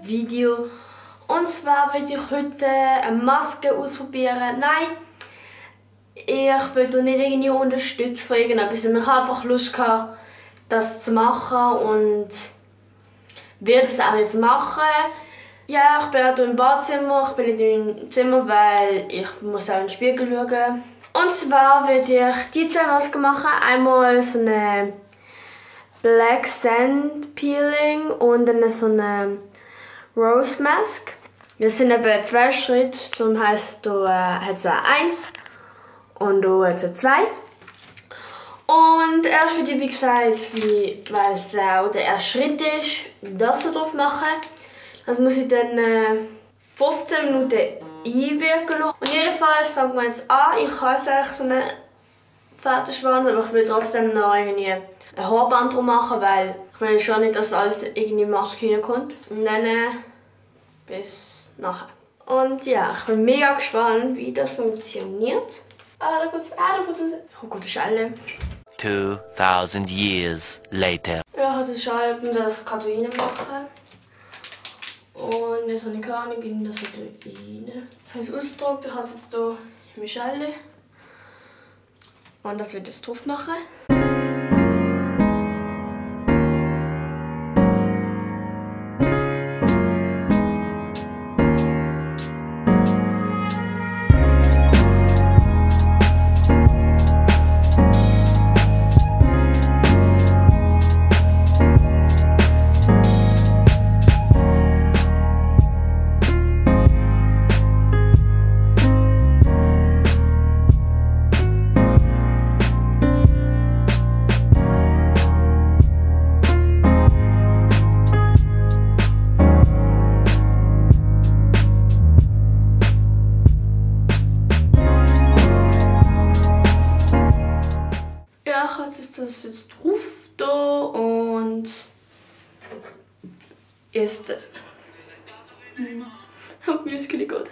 Video. Und zwar werde ich heute eine Maske ausprobieren. Nein, ich will nicht irgendwie unterstützt von irgendetwas. Ich habe einfach Lust gehabt, das zu machen und werde es auch jetzt machen. Ja, ich bin auch hier im Badzimmer. Ich bin nicht im Zimmer, weil ich muss auch in den Spiegel schauen. Und zwar werde ich die zwei Masken machen. Einmal so eine Black Sand Peeling und dann so eine Rose Mask. Das sind eben 2 Schritte. Zum heisst, hier hat es 1 und hier hat es 2. Und erst würde ich, wie gesagt, weil es auch der erste Schritt ist, das hier drauf machen. Das muss ich dann 15 Minuten einwirken lassen. Und jedenfalls fangen wir jetzt an. Ich habe jetzt eigentlich so einen Pferdeschwanz, aber ich will trotzdem noch irgendwie ein Haarband drum machen, weil ich will schon nicht, dass alles irgendwie in die Maske hineinkommt. Und dann bis nachher. Und ja, ich bin mega gespannt, wie das funktioniert. Da kommt es raus. Oh Gott, das ist alle. 2000 years later. Ja, ich habe Schale und das Karton machen. Und jetzt habe ich keine Ahnung, in das rein. Das habe ich ausgedruckt, ich habe es jetzt hier in der Schale. Und das wird jetzt drauf machen. Das jetzt drauf da und jetzt hab mir das gut.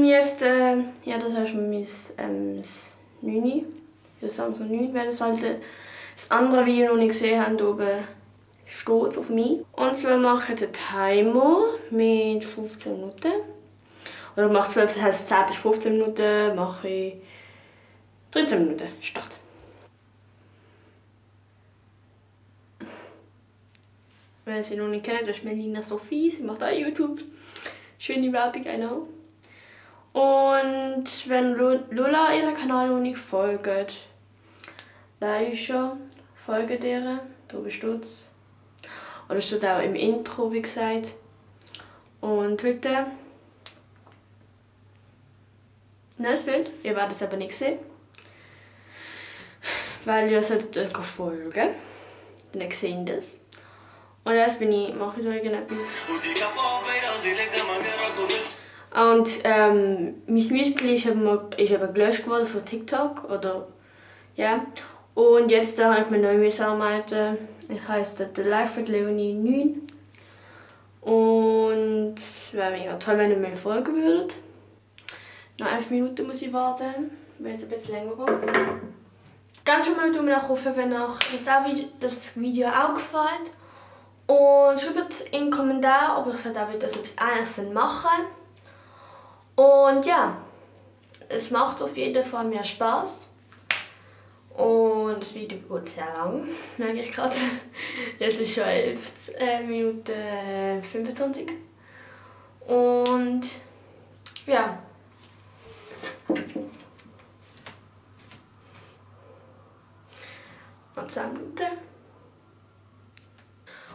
Jetzt ja, das ist mein 9, das Samsung 9, weil das halt das andere Video noch nicht gesehen habt, oben steht es auf mich. Und zwar mache ich den Timer mit 15 Minuten. Oder mache 12, das heisst 10 bis 15 Minuten, mache ich 13 Minuten Start. Wenn ihr sie noch nicht kennt, das ist Melina Sophie, sie macht auch YouTube. Schöne Werbung, I know. Und wenn Lola ihren Kanal noch nicht folgt, da ist schon, folgt ihr, da steht es. Oder steht auch im Intro, wie gesagt. Und heute, neues Bild, ihr werdet es aber nicht sehen. Weil ihr solltet folgen, dann sehen das. Und jetzt mache ich da irgendetwas. Und mein Müsli ist eben gelöscht worden von TikTok. Oder, ja. Und jetzt habe ich mir neu arbeiten. Ich heiße The Life with Leonie 9. Und es wäre mega toll, wenn ihr mir folgen würdet. Noch 11 Minuten muss ich warten. Wird ein bisschen länger gehen. Ganz schon mal Daumen nach oben, wenn euch das Video auch gefällt. Und schreibt in den Kommentaren, ob ich auch etwas anderes machen. Und ja, es macht auf jeden Fall mehr Spaß. Und das Video geht sehr lang, merke ich gerade. Jetzt ist schon 11 Minuten 25. Und ja. Noch 10 Minuten.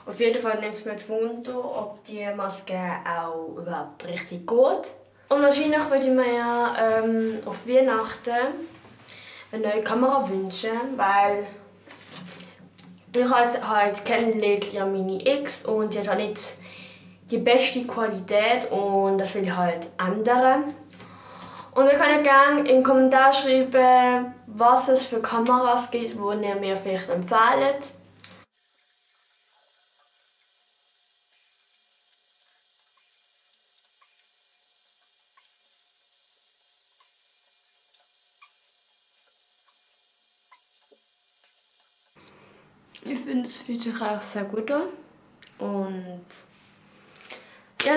Auf jeden Fall nimmt es mich Wunder, ob die Maske auch überhaupt richtig geht. Und wahrscheinlich würde ich mir ja auf Weihnachten eine neue Kamera wünschen, weil ich halt kennengelernt ja Mini X und die hat halt nicht die beste Qualität und das will ich halt ändern. Und ihr könnt gerne in den Kommentaren schreiben, was es für Kameras gibt, die ihr mir vielleicht empfehlt. Ich finde, es fühlt sich auch sehr gut an. Und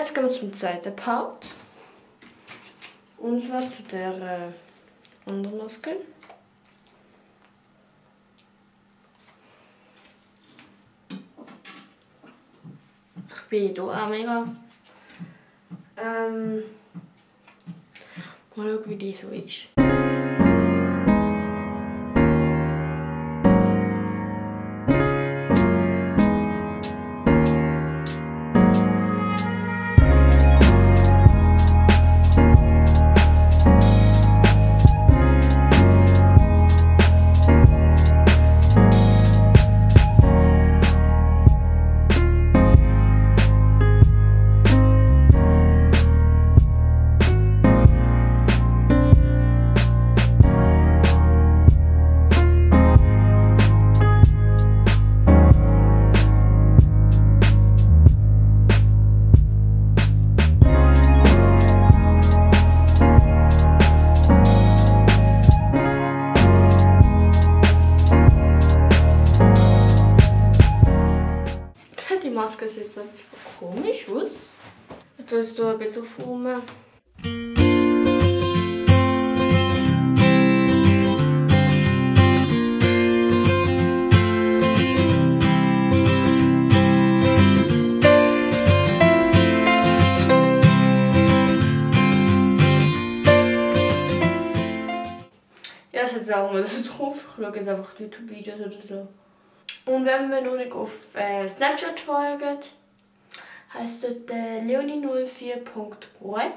jetzt kommen wir zum zweiten Part. Und zwar zu der anderen Maske. Ich bin hier auch mega. Mal schauen, wie die so ist. Die Maske sieht jetzt ein bisschen komisch aus. Ich tue es hier ein bisschen formen. Ja, ich setze auch mal das drauf. Ich schaue jetzt einfach YouTube-Videos oder so. Und wenn wir noch nicht auf Snapchat folgen, heisst das leonie04.what.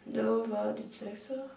Da war die Zeige.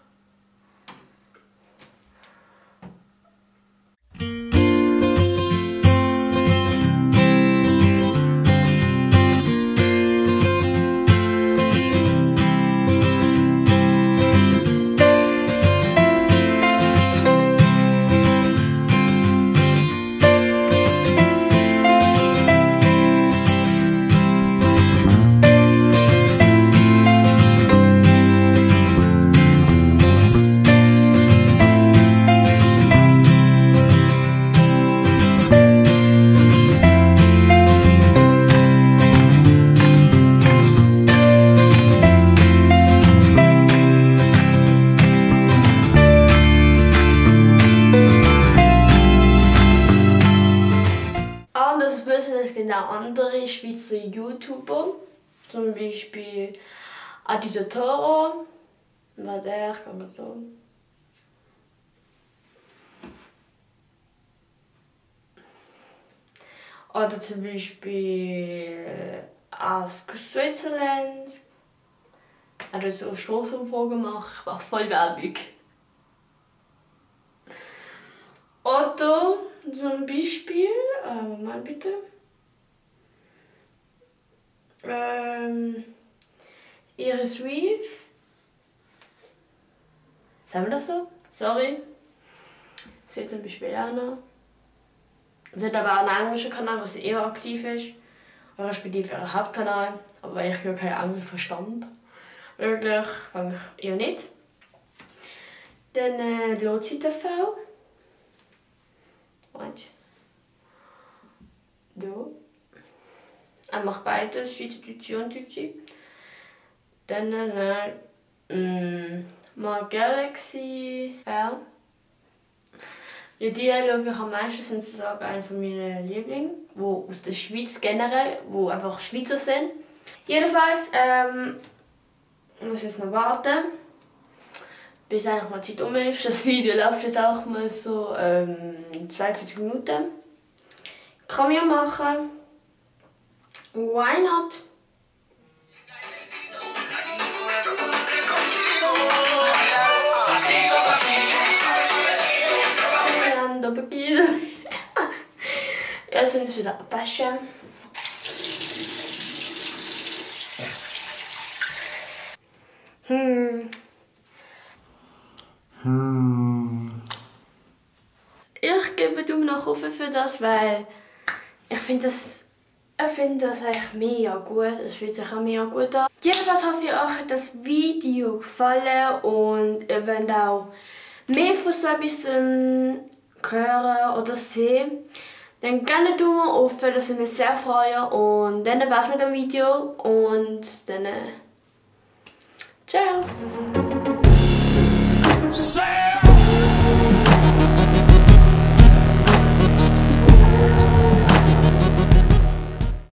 Es gibt auch andere Schweizer YouTuber, zum Beispiel Adito Toro, war der, kann man so. Oder zum Beispiel Ask Switzerland. Er hat so Straßenumfragen gemacht, ich mache voll Werbung. Oder zum Beispiel, Moment bitte. Iris Reeve. Sagen wir das so? Sorry. Sie hat zum Beispiel auch noch. Sie hat aber auch einen englischen Kanal, wo sie eher aktiv ist. Respektive ihren Hauptkanal. Aber weil ich ja kein Englisch verstand. Wirklich, kann ich eher nicht. Dann Lotsi TV. Warte. So. Er macht beides, Schweizerdeutsche und Deutsche. Dann mal Galaxy. Ja. Ja, die schaue ich am meisten, sind sozusagen einer von meinen Lieblingen, die aus der Schweiz generell, die einfach Schweizer sind. Jedenfalls muss ich jetzt noch warten, bis eigentlich mal die Zeit um ist. Das Video läuft jetzt auch mal so 42 Minuten. Kann man ja machen. Why not? Jetzt sind wir wieder abwaschen. Ich gebe Daumen nach oben für das, weil ich finde das eigentlich mega gut. Es fühlt sich auch mega gut an. Jedenfalls hoffe ich, euch hat das Video gefallen und ihr wollt auch mehr von so etwas hören oder sehen. dann gerne einen Daumen offen, das würde mich sehr freuen. Und dann war's mit dem Video und dann ciao!